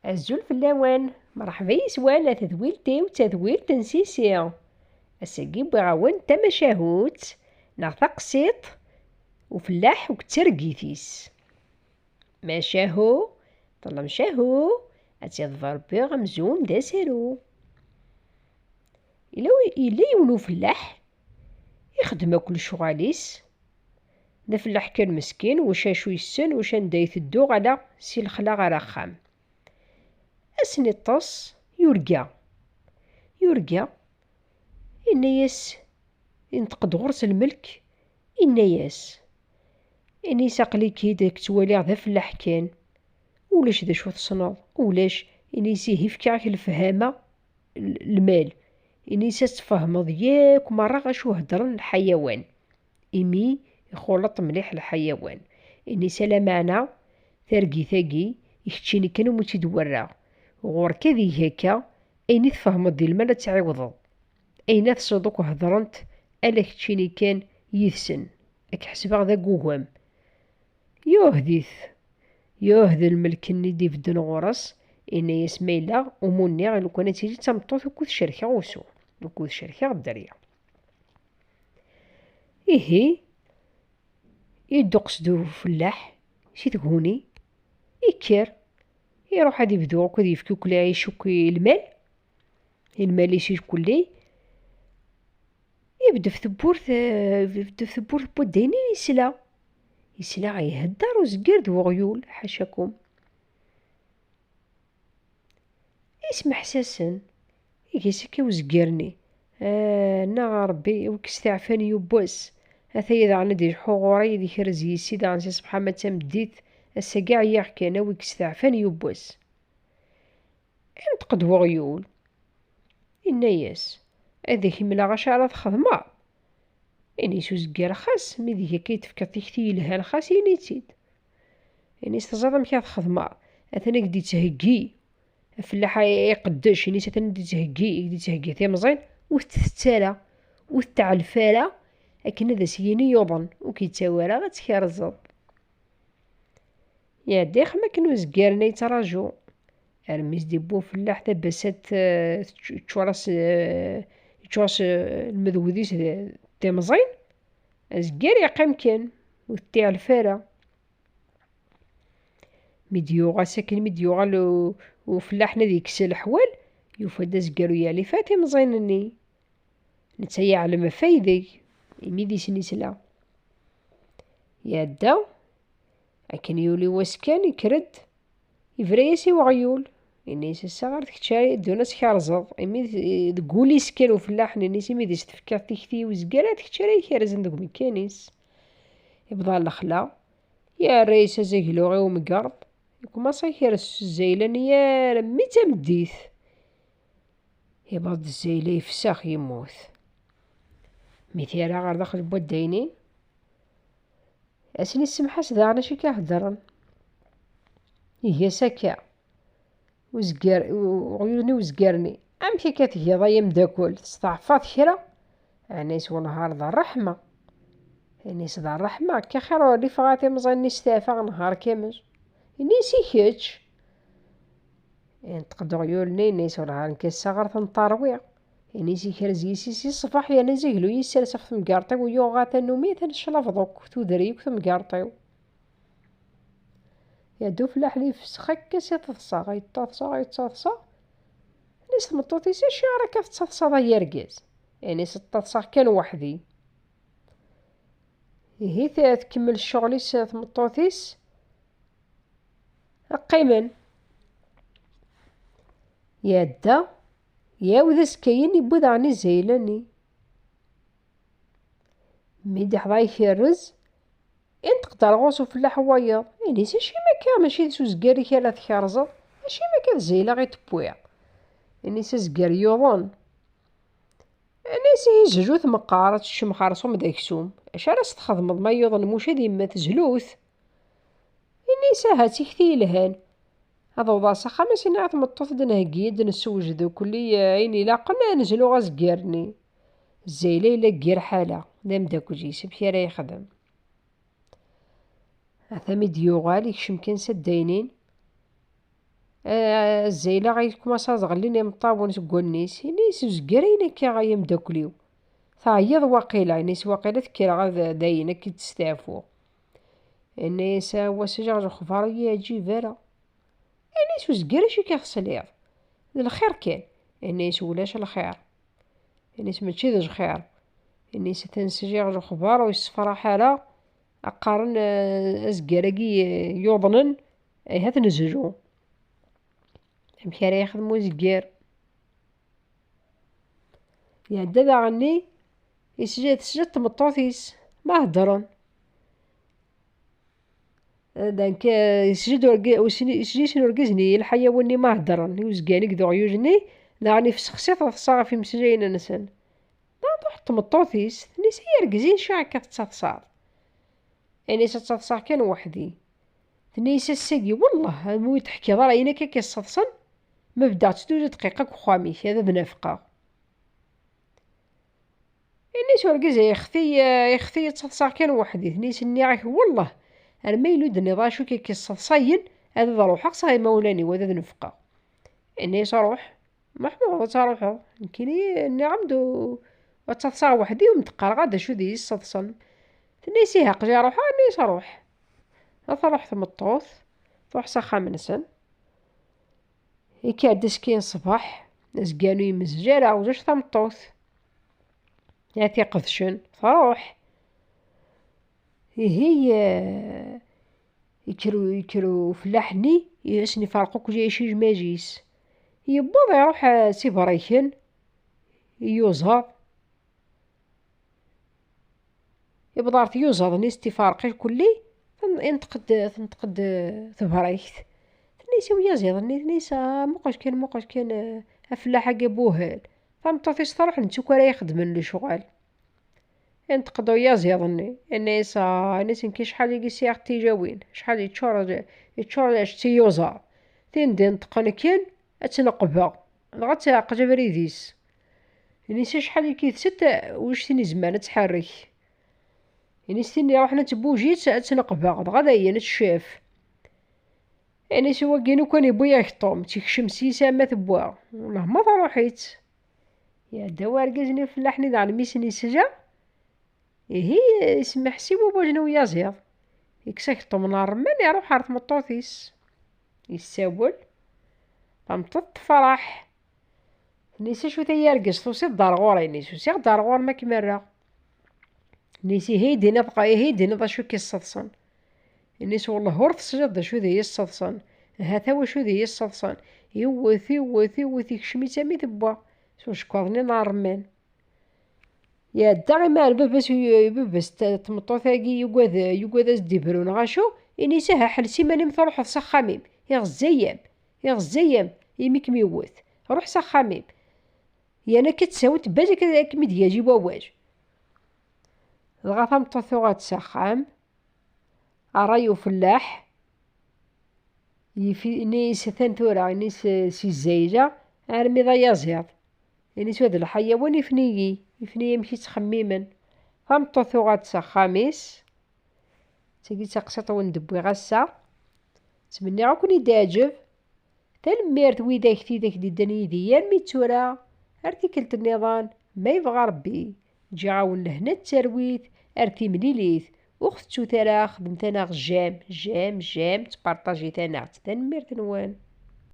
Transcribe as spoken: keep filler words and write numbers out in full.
Azul fell-awen, mṛeḥba yes-wen a tadwilt-iw d tadwilt n Sisi. Ass-agi wwiɣ-awen tamacahut neɣ taqsiṭ, ufellaḥ akked targit-is. Macahu, ṭellem cahu, ad tt-iḍfer Rebbi amzun d asaru. Yella wi-, yella yiwen ufellaḥ, ixeddem akk lecɣal-is. D afellaḥ kan meskin, wac acu yessen, wac anda iteddu, ala si lexla ɣer axxam. Ass-nni ṭṭes, yurga. Yurga, inna-yas, inṭeq-d ɣur-s lmelk, inna-yas, ini-as aql-ik-id, ak-ttwaliɣ d afellaḥ kan, ulac d acu tessneḍ, ulac, ini-as ihi fkiɣ-ak lefhama, l-, lmal, ini-as ad tfehmeḍ yakk merra acu heddren lḥayawan, imi ixuleṭ mliḥ lḥayawan, ini-as ala meɛna targit-agi, i keččini kan umi tt-id-werraɣ, ɣur-k ad ig akka, ayen i tfehmeḍ di lmal ad tt-ɛiwdeḍ. Ayen ad tesleḍ akk heddrent, ala keččini kan yid-sen. Ad k-ḥesbeɣ d agugam. Yuh dit, yuh d lmelk-nni d-ibedden ɣur-s, inna-yas ma yella umu-nni lukan ad tili d tameṭṭut ukud cerkeɣ usu, ukud cerkeɣ dderya. Ihi, idduqes-d ufellaḥ si tguni, ikker, iruḥ ad ibdu akk ad yefk ukk lɛic akk i lmal, i lmal-is irkelli, ibedd ɣef tewwurt, eh, ibedd ɣef tewwurt n waddaynin, isla. Isla ihedder uzger d weɣyul, ḥacakum. Ismeḥsasen, iga-s akka uzger-nni. Ah, nna a Ṛebbi, a wi k-steɛfan yiwwas. Ataya daɣen ad d-ileḥḥu ɣur-i, ad ikrez yis-i daɣen si ṣṣbeḥ ma d tameddit, ass-agi ɛyiɣ kan, a wi k-steɛfan yiwwas. Inṭeq-d weɣyul, inna-yas, ad ak-mleɣ acu ara txedmeḍ. Ini-s uzger xas, mi deg akka i d-tefkiḍ tikti yelhan xas, ini-tt-id. Ini-s teẓriḍ amek ara txedmeḍ, atan ad k-d-ittheggi, afellaḥ iqeddec, ini-s atan ad d-ittheggi, i k-d-ittheggi timẓin, ur t-tett ara, ur t-tɛellef ara, akken ad as-yini yuḍen, ur k-yettawi ara ad tkerzeḍ. Iɛedda ixem akken uzger-nni yettraǧu. Armi s-d-iwwi ufellaḥ tabasat, eh, tečč-, teččur-as, eh, teččur-as, eh, lmedwed-is d, d timẓin. Azger yeqqim kan, ur t-iɛellef ara. Mi d-yuɣal sakin, mi d-yuɣal u-, ufellaḥ-nni ad yekkes leḥwal, yufa-d azger ur yeɛlif ara timẓin-nni. Netta yeɛlem ɣef aydeg, imi d isem isla. Iɛedda, akken yuli wass kan, ikker-d, ibra-yas i weɣyul. Ini-as, ass-a ɣer d kečč ara yeddun ad tkerzeḍ, imi d-, deg wul-is kan ufellaḥ-nni, ini-as, imi d as-tefkiḍ tikti i uzger, d kečč ara ikerzen deg umekkan-is. Ibḍa lexla, yerra-yas azaglu i umgerḍ, ikumaṣa ikres s zzayla-nni armi d tameddit. Iwweḍ-d zzayla, ifsex, yemmut. Mi t-yerra ɣer daxel n waddaynin, ad sen-issemḥas daɣen acu i k-iheddren. Iga-s akka. Uzger, u-, uɣyul-nni uzger-nni. Amek akka tgiḍ ay ameddakel? Testeɛfaḍ kra? Ɛni s wenhar d ṛṛeḥma? Ini-s d ṛṛeḥma, akka xir ur rifeɣ ara timẓin-nni steɛfaɣ nhar kamel. Ini-s i kečč. Inṭeq-d uɣyul-nni, ini-s wellah nekk ass-a ɣer ten-ṭerwiɣ. Ini-s ikrez yis-i si ṣṣbeḥ, yerna azaglu yessers ɣef temgerḍt-iw, yuɣ ɣer tannumi, atan cclabeḍ akk, tudri akk temgerḍt-iw. Iɛedda ufellaḥ-nni ifsex akka si teḍsa, yettaḍsa, yettaḍsa. Ini-s tmeṭṭut-is, acuɣer akka tettaḍsaḍ ay argaz? Ini-s ttaḍsaɣ kan weḥd-i. Ihi t-, tkemmel ccɣel-is tmeṭṭut-is. Qqimen. Iɛedda, iɛawed azekka-yin, yewwi daɣen izayla-nni. Mi d-iḥḍa ikerrez, inṭeq-d ar ɣur-s ufellaḥ wayeḍ. Ini-s, acimi akka, mačči d s uzger-ik ara tkerzeḍ? Acimi akka d zayla i tewwiḍ? Ini-s, azger yuḍen. Ini-as, ihi zlut meqqar, ad teččem xerṣum d aksum. Acu ara s-txedmeḍ ma yuḍen muc ad immet, zlut? Ini-as, aha, d tikti yelhan. Ad awḍeɣ s axxam, ad s-iniɣ i tmeṭṭut ad d-nheggi, ad d-nessewjed dukli, eh, ayen ilaqen, ad nezlu azger-nni. Zzayla yella deg yir ḥala, d ameddakel-is, amek ara yexdem? Ata mi d-yuɣal, ikcem kan s addaynin. Azayla ɣa yekkumas ad ɣellin imeṭṭawen seg wallen-is, ini-as: "Zger ayen akka, ay ameddakel-iw. Teɛyiḍ waqila." Ini-as: "Waqila tekkreɣ ad, dayen ad k-id-steɛfuɣ." Ini-as: "A wass-a, lexbar ur yi-yeɛǧib ara." Ini-as: "Ur zgir acu i k-ixṣel iḍ. D lxir kan." Ini-as: "Ulac lxir." Ini-as: "Mačči d lxir." Ini-as: "Atan sliɣ lexbar ur yessefraḥ ara, qqaren, eh, azger-agi, eh, yuḍnen, eh, ad t-nezlu." Amek ara yexdem uzger? Iɛedda daɣenni, isla, tesla tmeṭṭut-is ma heddren. Donc, eh, isla-d urg-, isla-, isla-yasen urgaz-nni i lḥayawan-nni ma heddren, i uzgan-nni deg uɣyul-nni, daɣen ifsexsi taḍsa ɣef imeslayen-nsen. Daɣen truḥ tmeṭṭut-is, tenna-as: "Ay argaz, acu akka tettaḍsaḍ?" Ini-as: "Ad ttaḍsaɣ kan weḥd-i." Tenna-as: "Ass-agi, wellah, am ur yi-d-teḥkiḍ ara ayen akka k-isseḍsen, ma beddeɣ-tt tlata dqiqa deg uxxam-ik, ad ad-nafqeɣ." Ini-as urgaz: "Ay ixti, ixti ad ttaḍsaɣ kan weḥd-i." Tenna-as: "Nniɣ-ak, wellah, ar ma yella ur d-tenniḍ acu k-, k-isseḍsayen, ad ad-ruḥeɣ s imawlan-iw, ad ad-nefqeɣ." Ini-as: "Ruḥ, ma tebɣiḍ ad truḥeḍ. Nekkini nniɣ-am-d u-, ad ttaḍsaɣ weḥd-i, ur m-d-qqareɣ ara d acu d iyi-isseḍsen." Tenna-as: "Ihi, aql-i ruḥeɣ." Ini-as: "Ruḥ." Ad truḥ tmeṭṭut, truḥ s axxam-nsen. Ikad-d skin ṣṣbeḥ, azgan ur yemmezl ara, ulac tameṭṭut. Ad t-iqedcen, truḥ. Ihi, eh, yekker, yekker ufellaḥ-nni, asen-iferq akk ijmaj-is. Yewweḍ iruḥ, eh, s iberriken, iyuzaḍ. Yewweḍ ɣer tyuzaḍ-nni s tiferq irkelli, ten-, inṭeq-d, tenṭeq-d tebrayt. Tenna-as i uyaziḍ-nni, tenna-as: "Ah, muqel kan, muqel kan, eh, afellaḥ-agi abuhal." Tameṭṭut-is truḥ, netta akk ara ixedmen lecɣal. Inṭeq-d uyaziḍ-nni, yenna-as: "Ah," yenna-as, "nekk acḥal-agi sɛiɣ tilawin, acḥal yeččur, yeččur lɛecc d tiyuzaḍ. Tin d-inṭeqen kan, ad tt-neqbeɣ, dɣa ad teɛqel abrid-is." Ini-as: "Acḥal i k-itset, ulac tin izemren ad tḥerrek." Ini-as: "Tin iruḥen ad tbujit, ad tt-neqbeɣ, dɣa dayen ad tcaf." Ini-as: "Wagi lukan yewwi-yak Tom, tt-ikcem s yis ama tewwa, wellah ma truḥ-itt." Iɛedda urgaz-nni ufellaḥ-nni daɣen mi sen-isla, ihi, isemmeḥ-as i wawal n uyaziḍ. Yekkes ageṭṭum n ṛṛemman, iruḥ ɣer tmeṭṭut-is. Yessawel. Tameṭṭut tefreḥ. Tenna-as: "Acu-t ay argaz, tusiḍ-d ar ɣur-i?" Ini-as: "Usiɣ-d ar ɣur-m ad kem-rreɣ." Ini-as: "Ihi d-iniḍ, ihi d-iniḍ acu k-isseḍsen." Ini-as: "Wellah ur tesliḍ d acu d iyi-isseḍsen. Hata wacu d iyi-isseḍsen." Iwwet, iwwet, iwwet, ikcem-itt armi tewwa s ucekkaḍ-nni n ṛṛemman. Iɛedda imi ar baba-s, baba-s t-, tmeṭṭut-agi yugad, yugad ad s-d-ibrun ɣacu, ini-as: "Aha, ḥelles iman-im, truḥeḍ s axxam-im, iɣezzay-am, iɣezzay-am, imi kem-iwwet, ruḥ s axxam-im. Yerna akka ttsawi tbaz akka ad kem-id-yaji wawal." Dɣa tameṭṭut tuɣal s axxam, ṛṛay ufellaḥ, Yifi-, ini-as atan tura, ini-as si Zayla armi d ayaziḍ. Ini-as wa d lḥayawan, ifen-iyi, ifen-iyi amek i ttxemmimen. Tameṭṭut tuɣal-d s axxam-is. D tagi d taqsiṭ wen-d-wwiɣ ass-a. Ttmenniɣ ad ken-id-iɛǧeb. Tanemmirt widak tidak d-iddan yid-i armi d tura. Ar tikkelt nniḍen, ma yebɣa Rebbi, ǧǧiɣ-awen lehna d talwit. Ar timlilit, ur ɣ-tettut ara, xedmet-aneɣ j'aime, j'aime, j'aime, ttparṭajit-aneɣ-tt. Tanemmirt-nwen.